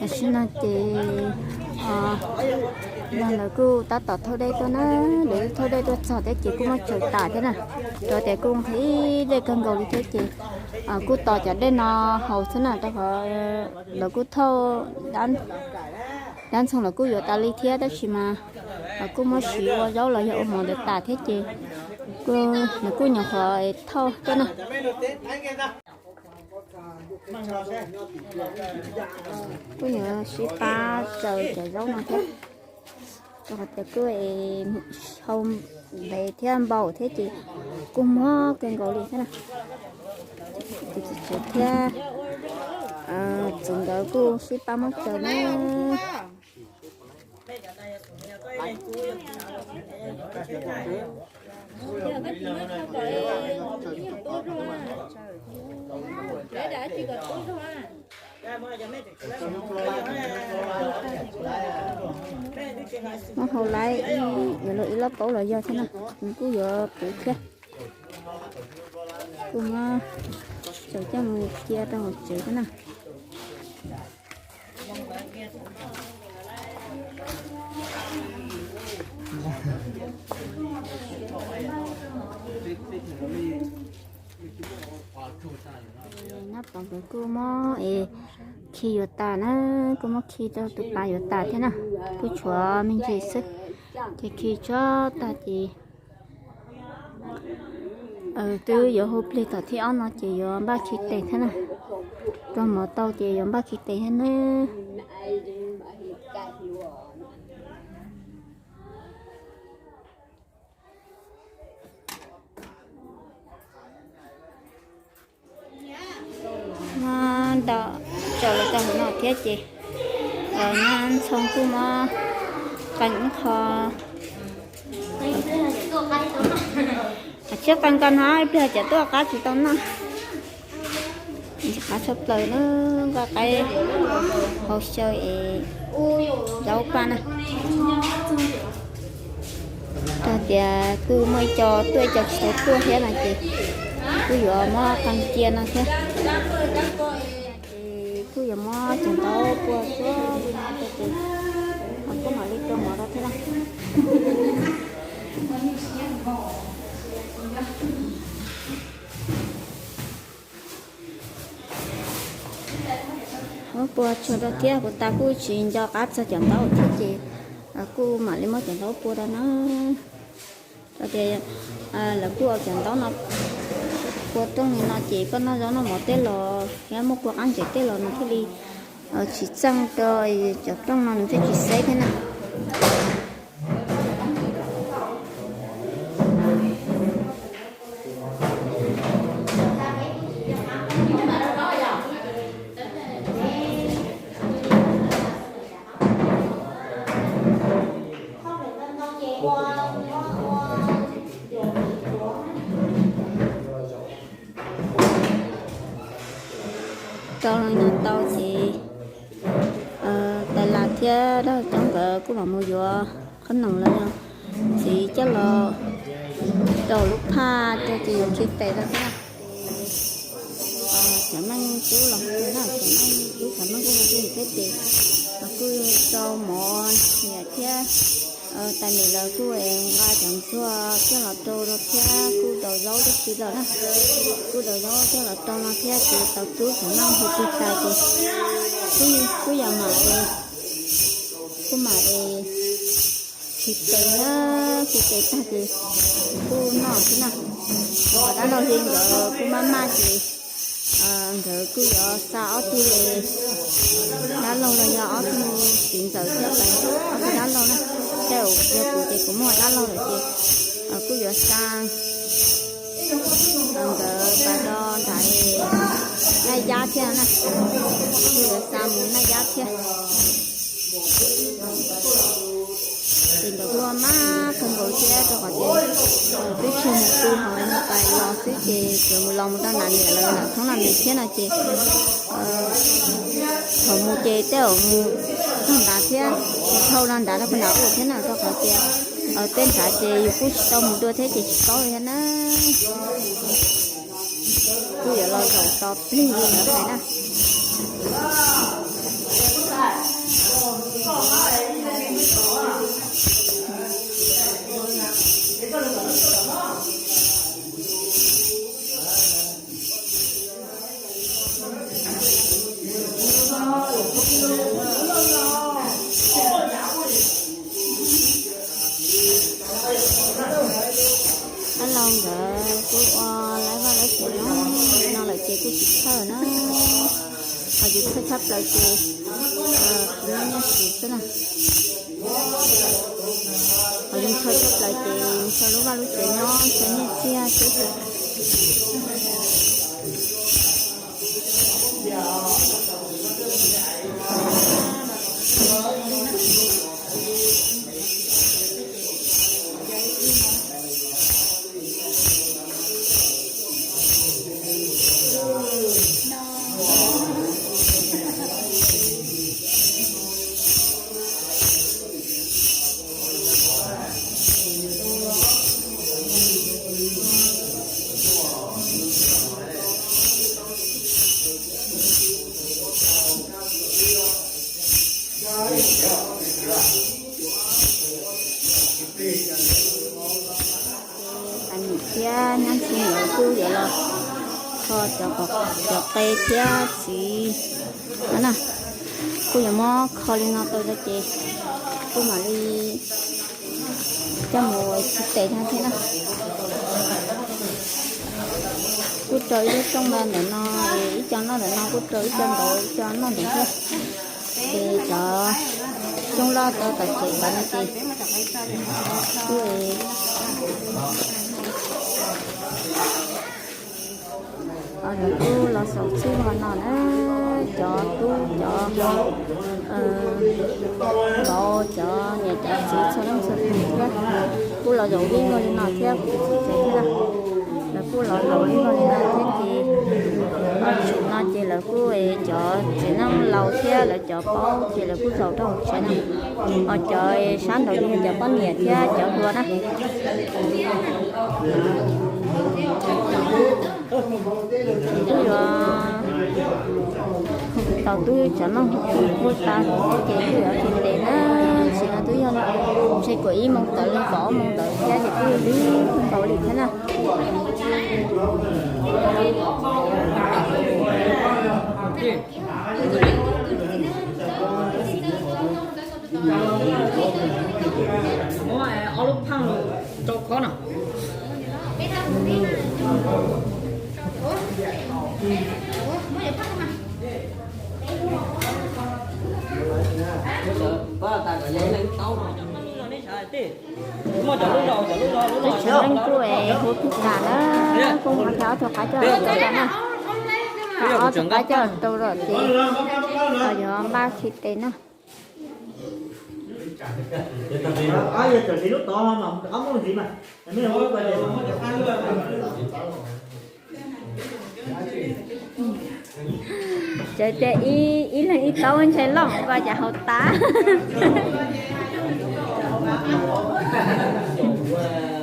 Tam sim no ces lawv kuj tab tom thauj dej tuaj na, lawv thauj dej tuaj txog thiab ces kuj muab tsaws tas thiab na, rau tias kuj nqhis dej kawg nkaus li thiab ces kuj tos cov dej no haus xwb na, rau qhov lawv kuj thauj dab ntxoog los kuj yuav tas li thiab tab sis mas kuj muab siv ua zaub los yog ua mov ntawd tas thiab ces nws kuj nyuam qhuav thauj thiab na. Kuj yuav sib pab tsaws cov zaub no thiab, rau qhov tias kuj hau ntev thiab npaum thiab ces kuj muab kawg nkaus li thiab na. Ces txiv tswv thiab txiv nkawd kuj sib pab muab tsaws na. Muab hau lawm, yuav luag ib lub paub los yog thiab na, nws kuj yuav puv thiab. Kuj muab tsaws coj mus cia rau hauv tsev thiab na. Nab pov nkawd kuj muab es khi yuav tas na, kuj muab khi rau tus pas yuav tas thiab na, kuj tshuav me ntsis xwb. Ces khi tsuag tag ces twb yuav hu plig tom thib ob no ces yuav npaj khi tes thiab na. Rau mov tau ces yuav npaj khi tes thiab na. Muab ntau tsaws los rau hauv no thiab ces nab ntxhoo kuj muab qee ib qho. Tsib qee ko no ib pliag cov tuaj qab tsis tau noj. Qab tshaj plaws na, nqaij qaib hau xyaw es zaub paj na. Txawm tias kuj muaj ib co tuaj ib co tsis tau tuaj thiab no ces kuj yuav muab qee cia no thiab. Ces kuj yuav muab cov ntaub pua tsuag li no rau ces kuj mam li rau mov rau thiab na. Muab pua tsuag rau thiab, kuv tas kuj tsis nco qab txog cov ntaub thiab ces kuj mam li muab cov ntaub pua rau na. Rau tias lawv kuj ua cov ntaub no pua rooj li no ces koj noj zaub noj mov tej los thiab muaj kua qab ntses tej los nws thiaj li tsis txeej rau cov rooj no nws thiaj tsis xeb thiab na. Rau li no tau ces Tais Las thiab Dab Coob nkawd kuj mam mus yuav qhob noom los yog ntxiv coj los rau lub phaj rau ces yuav khi tes rau thiab. Cov Meej tub los na, cov Meej tub cov Meej kuj mus thiab ces kuj rau mov niam thiab tais niam lawv kuj es nqa cov ntxuag coj los rau rau thiab kuj daus zaub tib si los na, kuj daus zaub coj los rau no thiab ces tau tub cov Meej hu twg tas ces kuj yog mam es kuj mam es khi tes na, khi tes tag ces kuj noj xwb na. Ho dab laug li nkawd kuj maj maj ces nkawd kuj yuav xa ob tug dab laug los yog ob tug txiv ntxawm thiab ob tug dab laug na. Tej zaum yog kuv ces kuv muaj dab laug lawm ces kuj yuav xa nkawd pas do nram Naj Yab thiab na, kuj yuav xa mus Naj Yab thiab. Ces nkawd kuj maj kawg nkaus thiab rau qhov tias twb tsis mus pw hauv pais los xwb ces tsuas mus los mus rau nram niam lawv nram thoob los mus thiab no ces thaum mus ces tej zaum mus tag nrad thiab, mus dhau los nrad rau puag nrad ub thiab na, rau qhov tias tej nrad ces yus kuj tsis tau mus dua thiab ces tsis paub li thiab na. Kuj yuav los zaum tos plig li lawv hais na. Ntxhov tshaj plaws ces kuv nyob nyob siv xwb na. Qhov zoo ntxhov tshaj plaws ces ntxhov lub vaj lub tsev nyob ntxhov nyiaj txiag xwb. Nim thiab nyab ntxhw nkawd kuj yuav los kho cov qe thiab txiv no na. Kuj yuav muab kho li no tau ces kuj mam li coj mus txiv tes no thiab na. Kuj rau ib lub rooj ntawm no, ib co noj ntawm no, kuj rau ib co ntawd ib co noj ntawd thiab. Ces cov rooj loj rau tom tsev ntawd no ces kuj lawv kuj los xaus txhij hlo no na, cov tub cov vauv cov niam cov txiv txhua leej txhua tus thiab. Kuj los zaum vij vog li no thiab kuv tus txiv tsev thiab na. Lawv kuj los zaum vij vog li no thiab ces thaum no ces lawv kuj cov txiv neej laus thiab lawv cov paub ces lawv kuj zaum rau hauv tsev na. Ho cov sab nraud ces yog cov poj niam thiab cov hluas na. Kuj yuav tau twb tsam no kuj tas ces kuj yuav tsis ntev na, tsis no twb yog ntshe kuv ib moos tawm li kaum ob moos ntawd thiab ces kuj lig nkaus li thiab na. Muab ob lub phaj rau khob no. Tus tsev neeg kuj es hu tug tas na, kuj mus nrhiav ob tug qab coj los rau na. Ob tug qab coj los rau lawm ces yuav npaj khi tes na. Tseem tias ib leeg ib taub ntshai loj mus ko cas haus tas.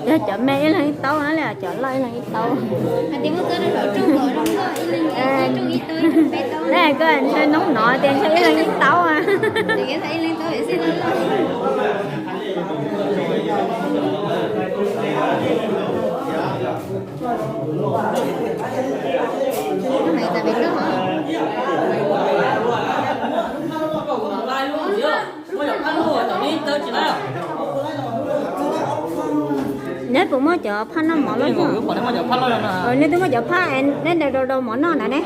Yog cov me ib leeg ib taub na, cov loj ib leeg ib taub. Koj ntshai noob no tias ntshai ib leeg ib taub a. Neb puas muaj cov phaj noj mov loj? Nej twb muaj cov phaj neb daus daus mov noj na ne.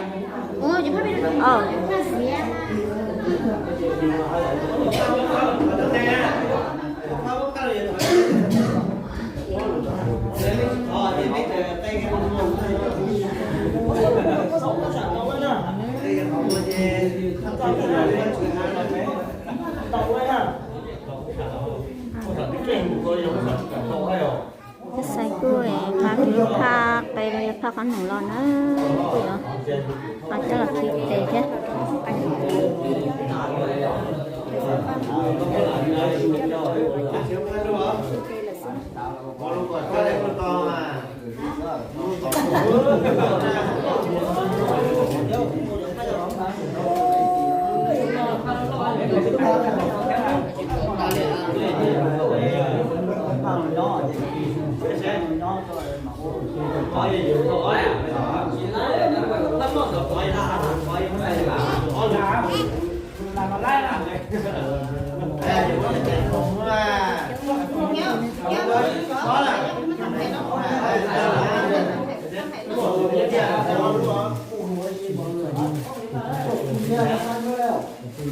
Xaiv kuj nqa kiag lub phaj qe los yog phaj qhob noom los na, kuj yuav nqa coj los khi tes thiab.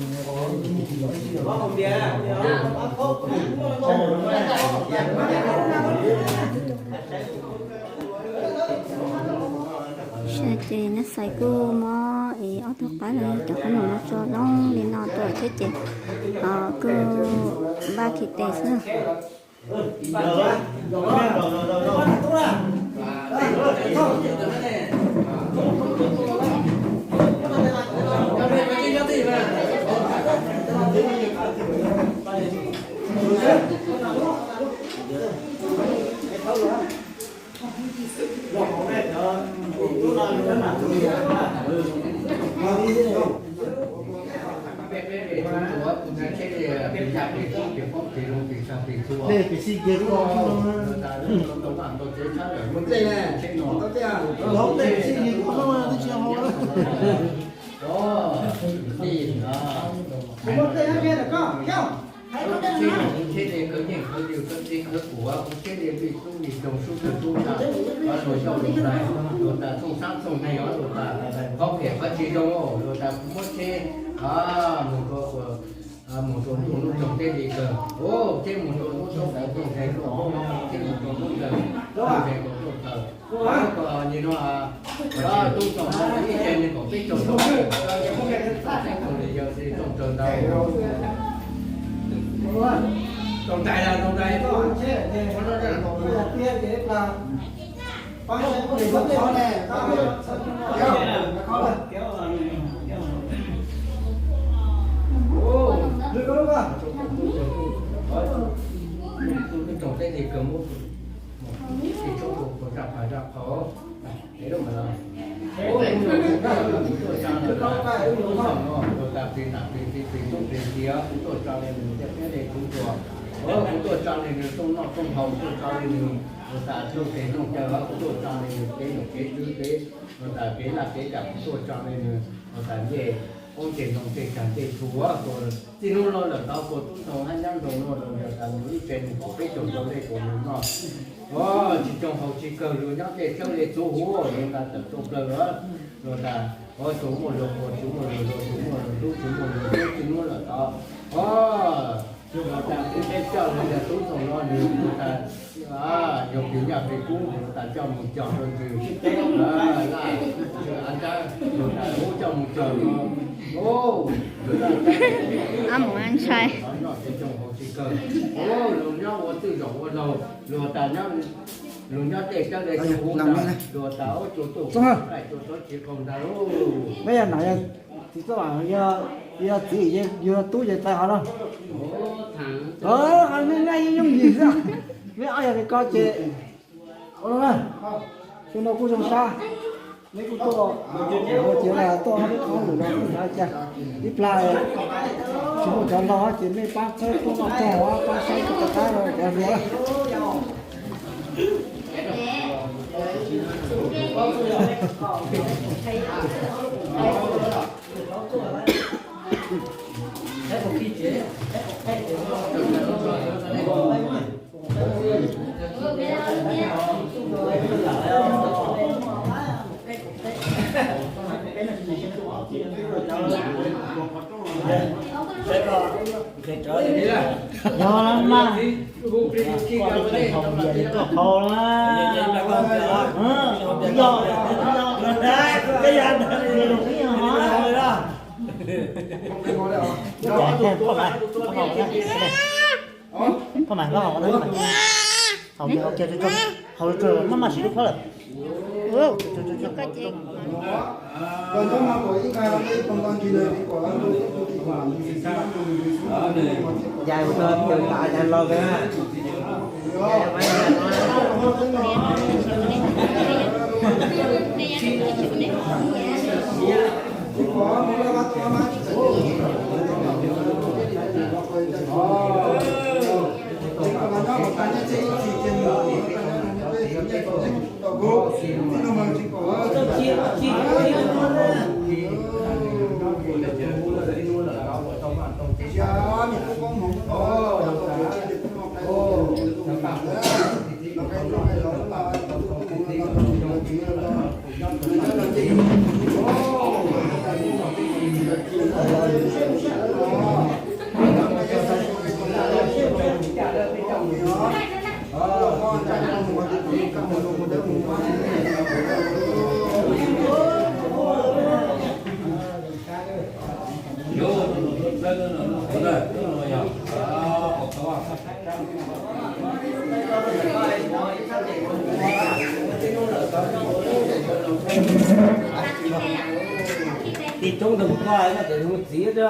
Ces neb xaiv kuj muab es ob tug qab los yog cov qhob noom no tso zoo li no tuaj thiab ces kuj npaj khi tes xwb. Kuv thiaj li khawv nyeej khawv liws khawv txij khawv kuv, kuv thiaj li lwj tub lwj toog sub tawg sub ntsha, luag yauj luag ntais, luag tas txooj sab txooj neeg os, luag tas qhov phem qhov tsis zoo, luag tas kuv muab tsheb mus rau, mus rau ntuj lub roog thiaj li kawg, thiab mus rau lub roob roog ntseg rau hauv, thiab mus rau lub ntawd roog ntseg rau rooj thaw. Nim no tub txoos ib tsev nees nkaum peb caug tau, tau li yawg li rooj raws ntau. Tau ntais los tau ntais. Tub txoos teb li kawg muab tsis tshua ua zaj phav zaj qhov. Tuaj tsa lawm, tub txoos no luag tas plis tas plis, plis plis tub plis plis, kuv tuaj tsa li nws tej peb li kuv tuaj, kuv tuaj tsa li nws rooj noj rooj haus, kuv tuaj tsa li nws luag tas rooj tes rooj chaw, kuv tuaj tsa li nws kev nyuam kev twv kev, luag tas kev laj kev kam, kuv tuaj tsa li nws luag tas ncej qoob ncej ntoo tej cag tej txhu. Txij hnub no lawm tod kuv tub txoos hab nyab ntoos no los yog tas nws ib tsev nees nkaum peb caug tau li kuv nws no. Tsis coob haus tsis kawg, luag nyob tej tshawb li txhuv huv luag tas tawm rau plawg, luag tas tsis muaj luag quas, tsis muaj luag luag, tsis muaj luag hlub, tsis muaj luag hlub, txij hnub lawm tod. Luag tas kuv teb coj los yog tub txoos no nws luag tas yog plis nyaj plis kub, luag tas coj mus cog rau ntsis, laj av nrab, luag tas kuv coj mus cog no. Ab mus ntshai. Noj tsis coob haus tsis kawg, luag nyob ua twj zaum ua laug, luag tas nyob, luag nyob tej tshawb li txhuv huv tas, luag tas ua tsuag tuaj qaij tsuag txhob tsis qaug ntag lauj. Txiv txoj vam yog, yog txiv yog tub ces txais qhov no. Qhov no nej yeej yooj yim xwb. Neb ob yog li ko ces ua no na. Xyoo no kuj zoo sab. Neb kuj tuaj, ces tuaj ob peb qhov lwm los kuj xav cas ib plag tsis muaj cov laug ces mej pab txhawb tub noj txog pab saib tub rov qab los cov hluas lawm. Yog mas, tuaj qhau na, yog, yog, yog, Phauj mas, koj haus, haus kiag, haus kiag, maj maj siv lub khob lawm. Yais mus tau tus tas yais los kawg. Tiv coob ntawm koj no ces yus txiv thiab.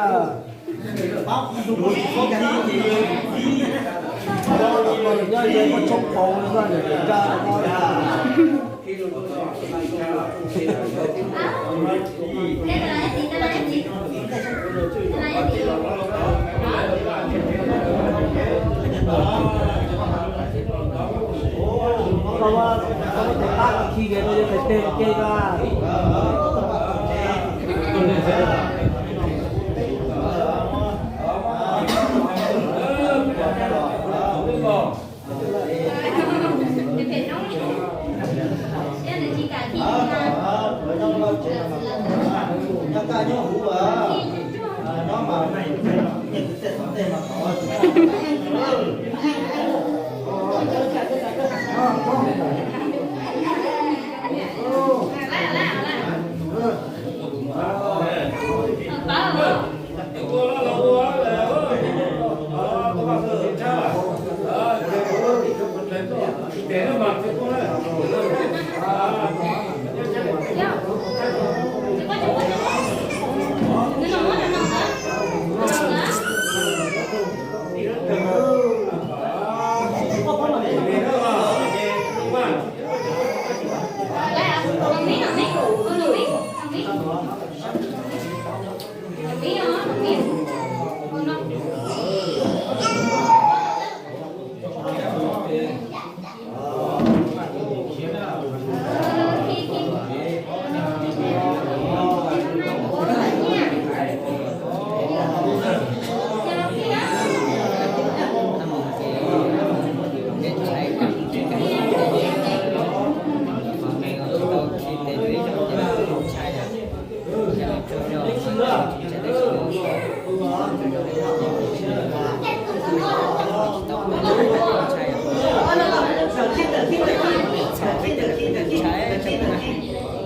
Nyob ze koj tshoob paus no koj niam tis nra no. Koj muab tus qab koj khi ces koj yuav tes teg ua ke koj.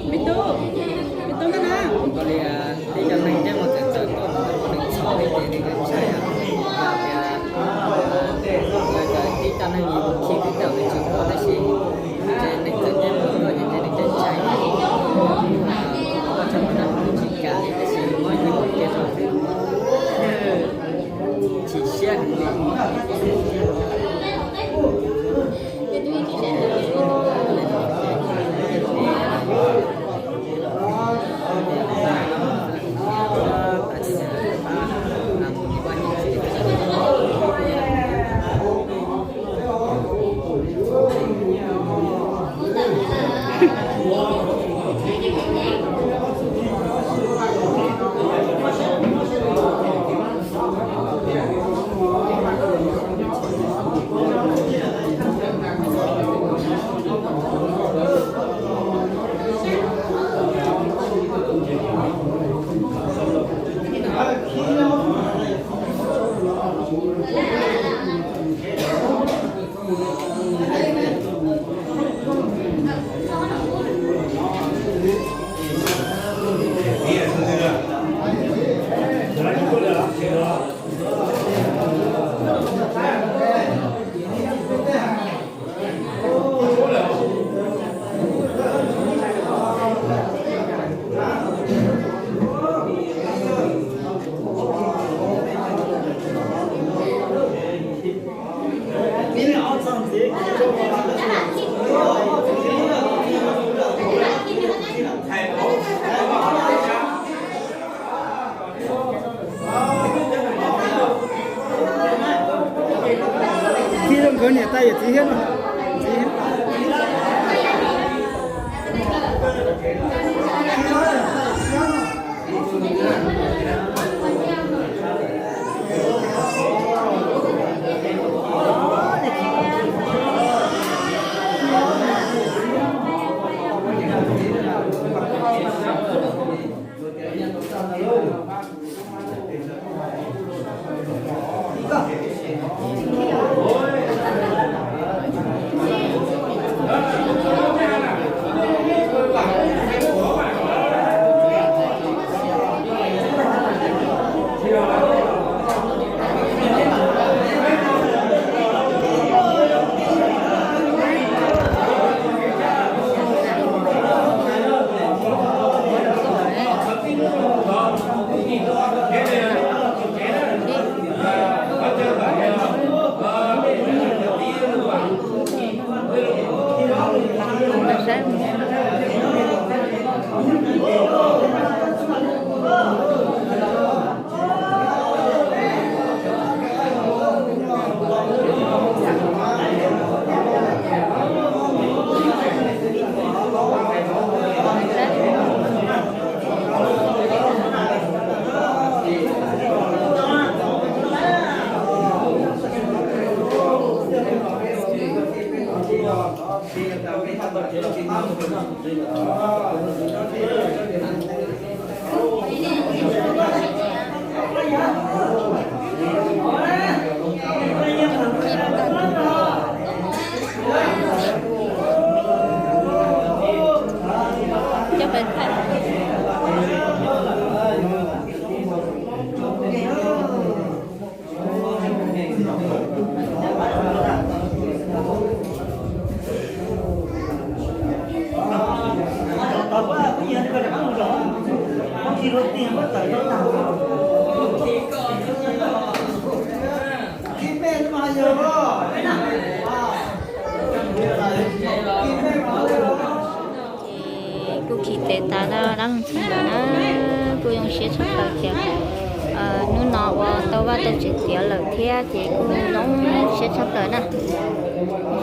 Me tub, me tub nab na. Tib cov neeg ntsej muag txawv txawv tuaj, nws txhaum li ces nws ntshai. Yog tias tib cov neeg yus khi twb tau nws tsis tuaj tab sis ntshe neeg txawv ntsej muag tuaj ces ntshe nws ntshai. Koj txhob mus nrog nws tsis kam li tab sis muab nws mus cia rau xwb. Chim siab heev li. Khi rau nkawd niam tais yawm txiv thiab no. Ntxhais ntawd na, kuj zoo siab tshaj plaws tias hnub no uas tau vaj tau tsev tiav lawm thiab ces kuj zoo siab tshaj plaws na.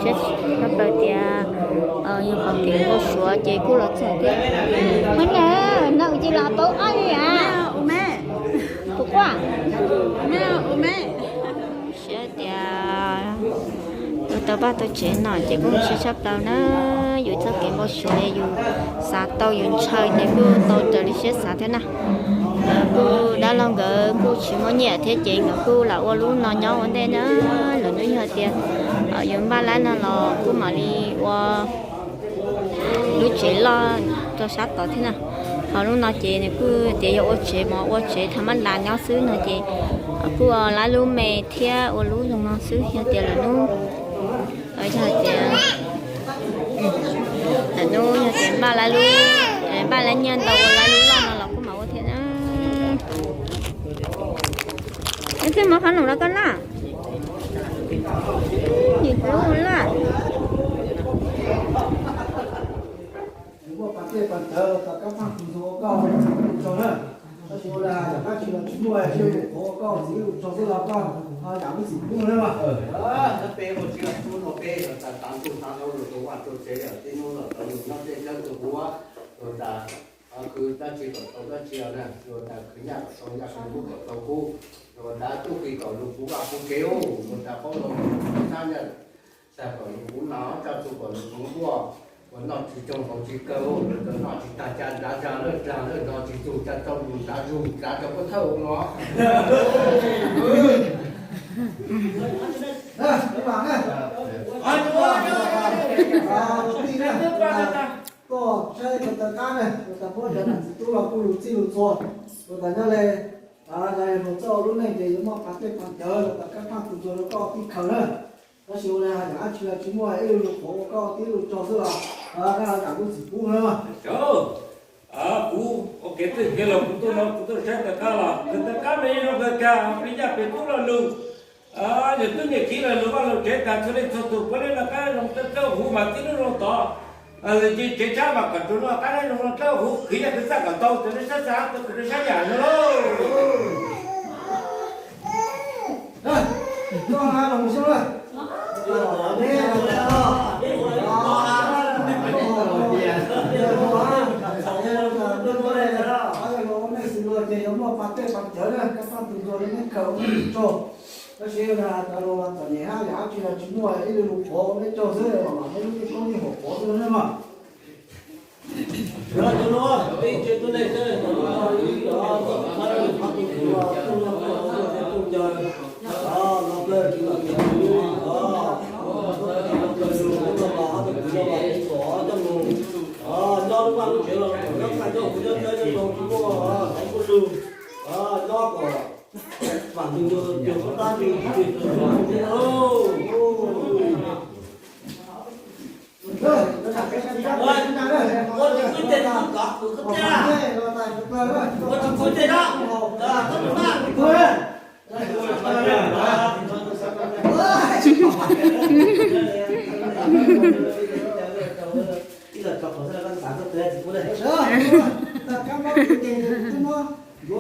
Siab tshaj plaws tias yog qhov kev npau suav ces kuj los txog thiab. Muab na, no ces los paub ob li a. Tus quaj. Siab tias yus tau vaj tau tsev no ces kuj siab tshaj plaws na. Yus txoj kev npau suav yus xav tau yus ntshaw ces kuj tau raws li siab xav thiab na. Kuj dab laug nkawd kuj tsis muaj nyiaj thiab ces nkawd kuj lam ua lub no nyob ua ntej na. Lwm hnub yog tias yus npaj lab no los kuj mam li ua lub tsev loj rau sab tod thiab na. Ho lub no ces nws kuj tias yog ua tsev mov ua tsev tha mab las nyob xwb no ces kuj ua lab lub me thiab ua lub zoo no xwb. Yog tias lwm hnub, yog tias lwm hnub yog tias npaj lab lub, npaj lab nyiaj ntau ua lab lub loj no los kuj mam ua thiab na. Ib txhij muab qhob noom rau koj na. Nim hlub lawm. Muaj pas tej pas cawv los tas kab phaaj tus ntxuag ua koj tsaug na. Tab sis ua li yam dab tsi los tsis muaj, ib lub qhov ua koj txiv lub tsaug xwb los koj ho yam lub txim pub na mas. Peb ua tsis tau no peb los tas tav ntuj tav hau los rau vaj rau tsev, tib hnub los tau nyob tej dawb tus huv, los tas khwv dab tsi kom tau dab tsi na, los tas khwv nyaj kom tau nyaj, khwv kub kom tau kub, los tas tub ki kom lug puv vaj puv tsev, los tas paub los sab nyaj, tas kom lug puv no, tsaj txu kom lug puv nkuaj, uas noj tsis tsoo haus tsis kawg, los tas noj tsis tag cas nrad zag lawm, zag lawm nrog tsis txug cas tau lug nrad zug nrad rau puab thawj no. Tuaj saib ko taw qab ne, ko taw puab cov nam txiv tub los kuj lug txij lug txhua, ko taw nyob le, yog luag txawj ua lub neej ces yuav muaj pas tej pas cawv, ko taw kab phaaj tus ntxuag rau koj tib khaws na. Tab sis ua li yam dab tsi los tsis muaj, ib lub lug qhov ua koj tib lub tsaug xwb los koj ho yam lub txim pub na. Kuv ua kev txwj kev laus kuv tuaj no kuv tuaj saib taw qab los taw qab me zoo kawg, peb yaj peb tub los lug, yog tub nyiam khiv los lug vaj lug tsev tag txhua leej txhua tug puav leej noj qab zoo dawb huv mas tib lub zoo tod. Tsev tshab mas kom tsuas noj qab zoo dawb huv, khwv nyaj khwv txaj kom tau, tsuas noj sab xav tau khwv noj sab yam no lauj. Ces yuav muaj pas tej pas cawv na, koj txhaj tus ntxuag li neb khaws ua tsaug. Tab sis tas luag txom nyem hab yam dab tsi los tsis muaj, ib lub lug qhov ua neb tsaug xwb, mam neb lub tej koob neb hom qhov xwb na mas.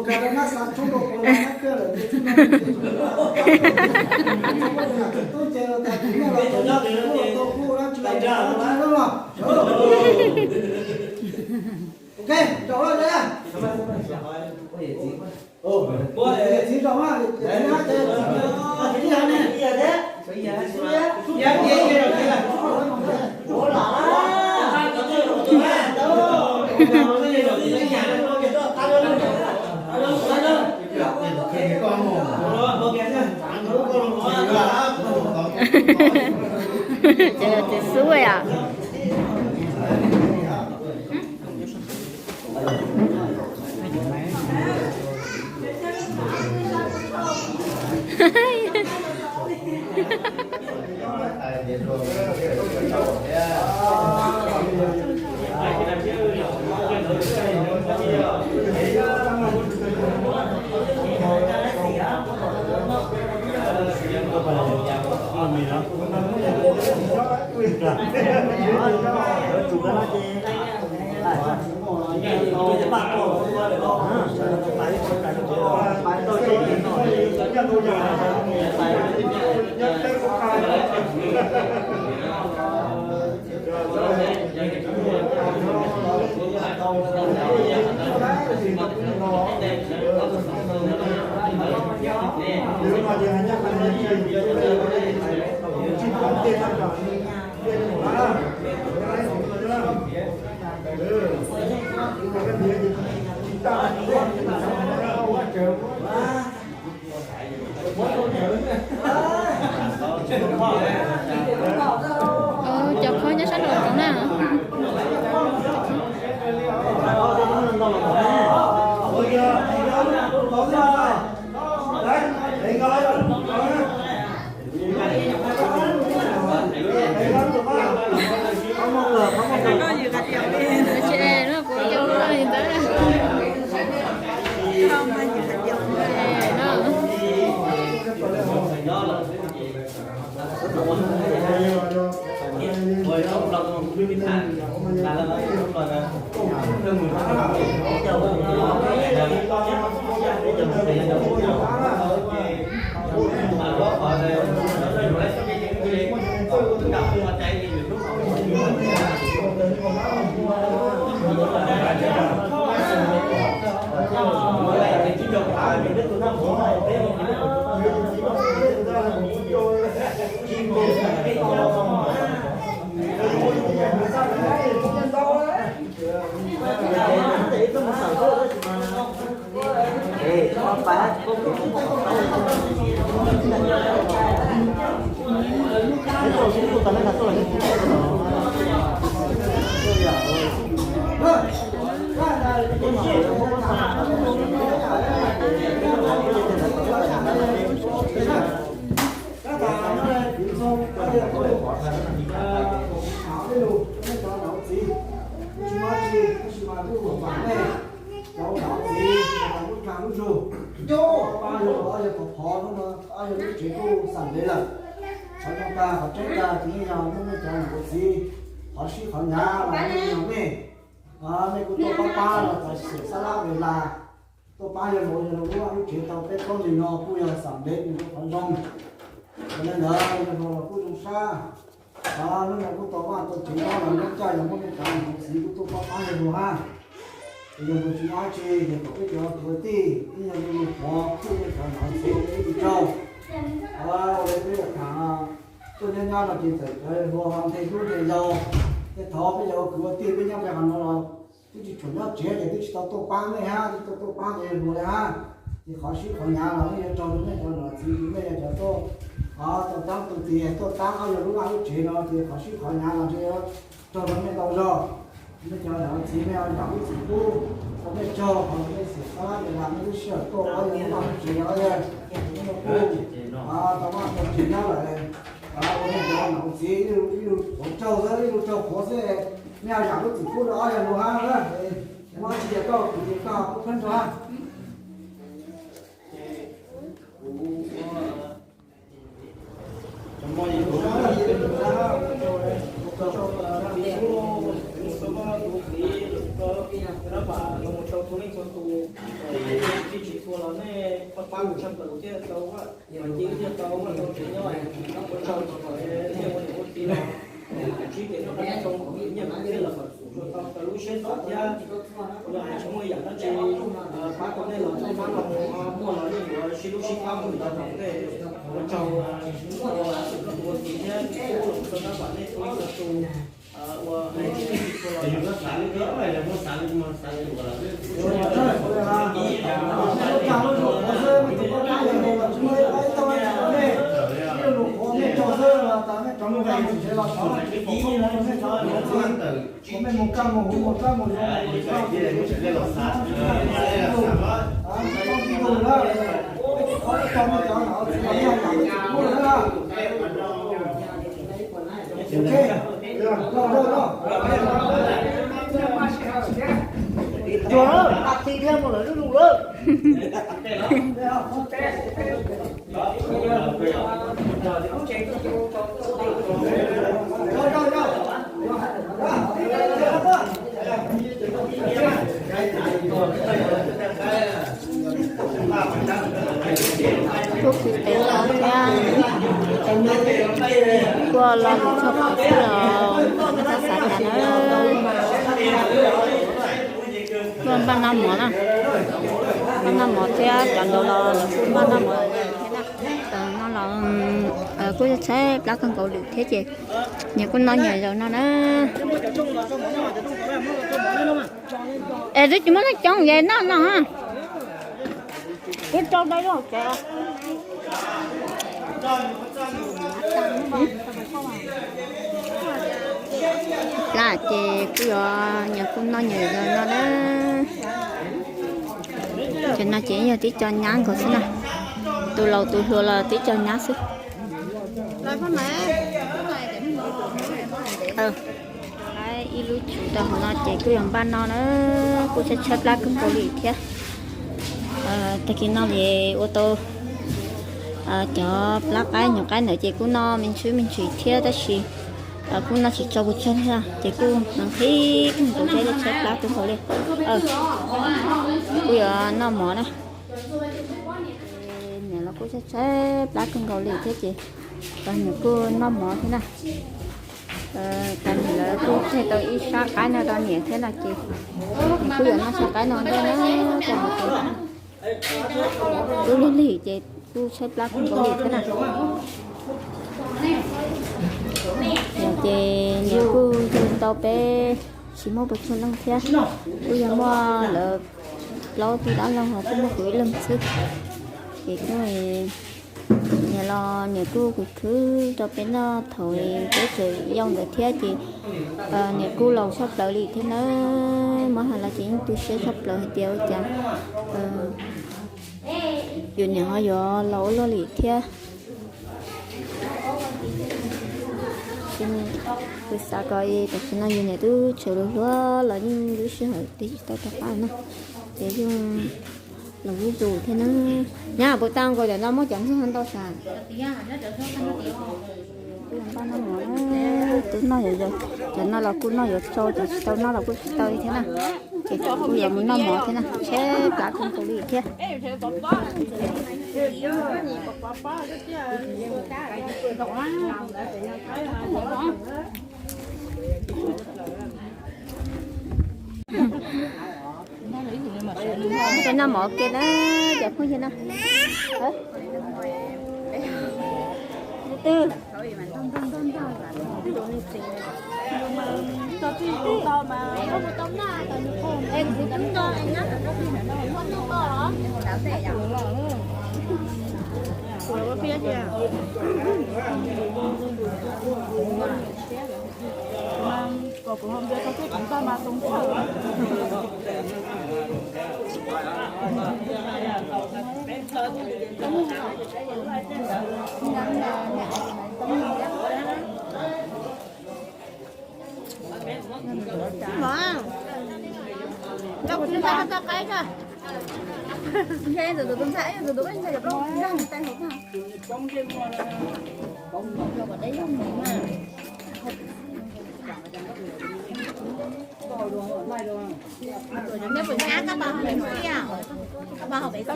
Ok, rau lawm. Txiv rau na, txiv rau na. Ces txiv xub yom. Cov khob nyob sab nraum zoov na. Tsis no kuv coj li ntawd. Cov nom txiv, cov nom txiv, lub pab yog yog qhov phov hnub no, yog lub tsev kuj xam ntev lawm. Qhov zoo tag qhov tseeb tag ces yeej yog nej cov nom txiv, qhov sib qhov hnyav los yeej yog nej. Nej kuj tuaj pab pab los txog xiam xab lab ves las, tuaj pab yawg laus yawg laus lub vaj lub tsev tau peb plaub hlis no kuj yog xam ntev mus rau qhov zoo. Yog li ntawd yawg laus los kuj zoo sab. Hnub no kuj tau vaj tau tsev nyob los nyob caj los muaj nej cov nom txiv kuj tuaj pab pab yawg laus hab. Yawg laus tsis muaj dab tsi, yog kom peb cov kwv tij ib yog li mus qhov kuj nej cov nom txiv ib tug tsaug. Ua li peb yam tham tuaj nyob nyob no ces txawm cov hluas ho nthe hlub nthe yau, tej thaum peb cov ua kwv ua tij peb nyob pem qhov no los twb tsis tshua nyob tsev ces twb tsis tau tuaj pab nej hab, twb tau tuaj pab cov yawg hluas li hab. Ces qhov sib qhov hnyav los yeej yuav raug rau nej cov nom txiv, nej yog cov tuaj, qhov tau taab tus tis tuaj taab ob yawg lub vaj lub tsev no ces qhov sib qhov hnyav los ntshe yuav raug rau nej ntau zog. Nej cov nom txiv, nej yam lub txim pub, ua nej tsaug qhov nej xiam xab lab ves las nej lub sij hawm tuaj ob yawg lub vaj lub tsev no, ob yawg kuj tau vaj tau tsev nyob lawm. Ua nej cov nom txiv ib lub qhuav tsaug xwb, ib lub tsaug qhuav xwb, nej yam lub txim pub rau ob yawg hluas hab. Muaj dab tsi ces koj kwv ces koj pub khaub nrog. Mas cia li tau vaj tau tsev nyob, ua tsaug rau nej ua niam ua txiv los, tsib peb hnub no tau kom nyiaj kom txiaj los kom tau raws lub siab xav thiab. Kuv los hais tsis muaj yam dab tsi, pab tau nej los txoj hmab los muag los yeej yuav sib hlub sib pab mus ntawd rau nej. Ua tsaug, ua tsaug koj tus ua txiv thiab tub los tau tab pam nej txhua leej txhua tus. Ua hais tsis tau los yog xav li, yog muab xav li mas xav li ua los nej mus kaj mus huv mus kab mus zoo mus kab mus zoo Tuag lawm, tag kis thiab mus lawm lub lus lawm. Tes tau thiab, kuj lo lus tshaj plaws xwb os, txhob xav cas na. Kuj npaj noj mov na, npaj noj mov thiab cov nkaus los lawv kuj npaj noj mov thiab na. No los kuj tshaib plab kawg nkaus li thiab ces nyias kuj noj nyias zaus no na. Es twb tsis muaj leej coob ces noj no. Plab ces kuj yuav nyias kuj noj nyias zaus no na. Cov no ces yog tib co nyab nkaus xwb na. Tus laus tus hluas los tib co nyab xwb. Ib lub tsum rau hauv no ces kuj yuav npaj no na, kuj tshaib tshaib plab kawg nkaus li thiab. Tag kis no ces ua tau cov plab qaib nyuam qaib ntawd ces kuj noj me ntsis me ntsis thiab tab sis kuj noj tsis tso pes tsawg thiab ces kuj nqhis nqhis kuj nkaus thiab, tshaib plab kawg nkaus li. Kuj yuav noj mov na. Niam los kuj tshaib tshaib plab kawg nkaus li thiab ces niam kuj noj mov thiab na. Cas niam lawv kuj tseg tau ib sab qaib no rau niam thiab no ces niam kuj yuav noj sab qaib no ntej na. Kuj lig lig ces kuj tshaib plab kawg nkaus li thiab na. Ces niam kuj yug tau peb tsis muaj pes tsawg leej thiab, kuj yog muaj lawv plaub tug dab laug ho kuj muaj kuv ib leeg xwb. Ces kuj niam los niam kuj khwv khwv rau peb noj thaum peb tseem yau ntawd thiab ces niam kuj laus tshaj plaws li thiab na. Muab hais los ces yeej tu siab tshaj plaws hais tias ua cas yus niam ho yuav laus ua luaj li thiab. Kuv xav kom tam sim no yus niam twb tseem hluas hluas los yeej lub sij hawm twb tsis tau rov qab na, ces yeej los zuj zus thiab na. Nyab puas tau nkaus cov no muab cov ntxuag ntau tas. Twb noj yuav, cov no los kuj noj yuav tsau, cov tsis tau noj los kuj tsis tau li thiab na. Ces kuj yuav mus noj mov thiab na, tshaib plab kawg nkaus li thiab. Peb noj mov ke na, cov phooj ywg na.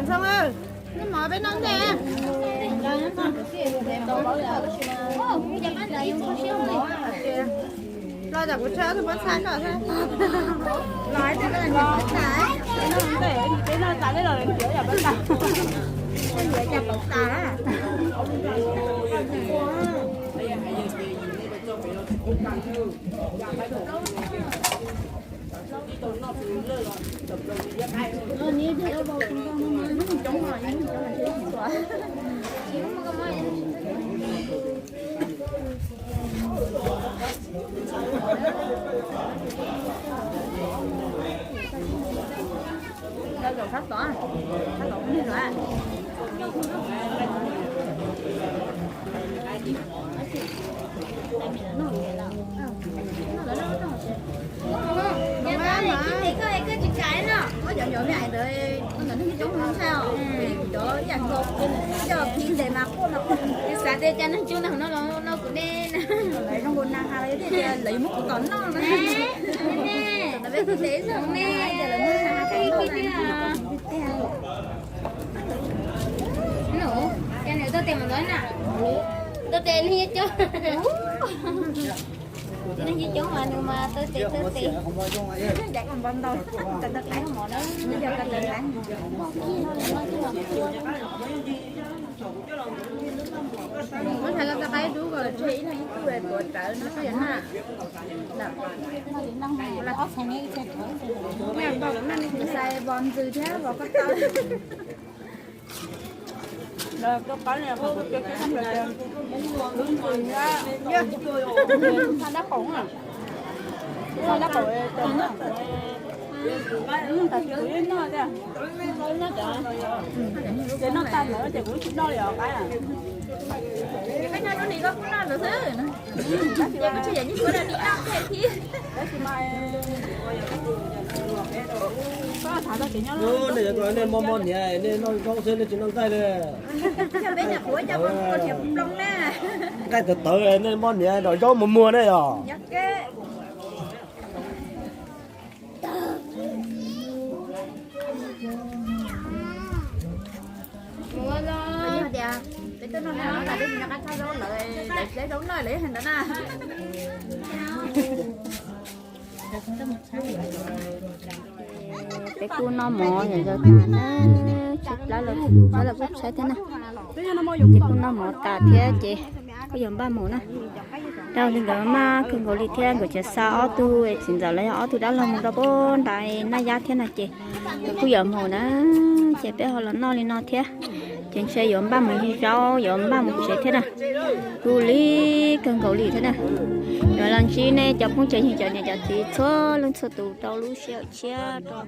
Twb Noj mov peb noj ntej. Los cov kuv tshaj tus pob txha koj thiab. Los ib tug koj los nyiam pob txha. Peb noj tas, peb noj tas, peb los nyiam yom pob txha. Nyiam cas pob txha. Rau zaum sab tod, sab tod peb noj lawm. Xav tias cas neeg coob no no kuv nej na. Lawv zoo nkaus nag has lawv tias lawv yuav muab kuv tom noj na. Tom no peb kuv tev zoo ne, lawv muab nag has tom noj na. Cas nws tuaj tes mus ntawd na? Tuaj tes neeg coob. Neeg coob mas nws mas tuaj tes tuaj tes. Cas kom npau ntau, cov tawv qeeb mov na, yog cov tawv qeeb. Muab thaij koj txoj qaib dub kom tseg ib leeg ib tug tuav rawv no xwb yom na. Xais vos ntxws thiab vos koj tau. Dab qaum, dab qaum, tas kuv noj tiag, ces noj tag ntawd ces kuv tsis noj li os qaib. Ces koj nyob lub ni koj kuj noj ntawd xwb. Ces kuv tsis yam nyob kuv noj thiab. Nej mob mob niam, nej noj zaub xwb nej tsis noj nqaij li. Yog peb niam qhuav cov niam ploog na. Nqaij tawv tawv, nej mob niam noj zaub muag muag ne yog. Yog tias peb tuaj noj nag no tas peb tsis nco qab txhab zaub lawm, lawv txhab zaub noj lawv hais ntawd na. Peb kuj noj mov yom, yog tas na, tshaib plab lawm, tshaib lawm kuj tshaib thiab na. Ces kuj noj mov tas thiab ces kuj yuav npaj mus na. Dab laug li nkawd maj kawg nkaus li thiab, nkawd tseem xa ob tug txiv ntxawm los yog ob tug dab laug mus rau pem nram Naj Yab thiab no ces nkawd kuj yuav mus na. Ces peb ho los noj li no thiab, ces ntshe yuav npaj mus yug zaub, yuav npaj mus tsev thiab na. Kuj lig kawg nkaus li thiab na. Yuav los ntsib nej cov phooj ywg yog cov niam cov txiv txhua leej txhua tus rau lub sij hawm tshiab rau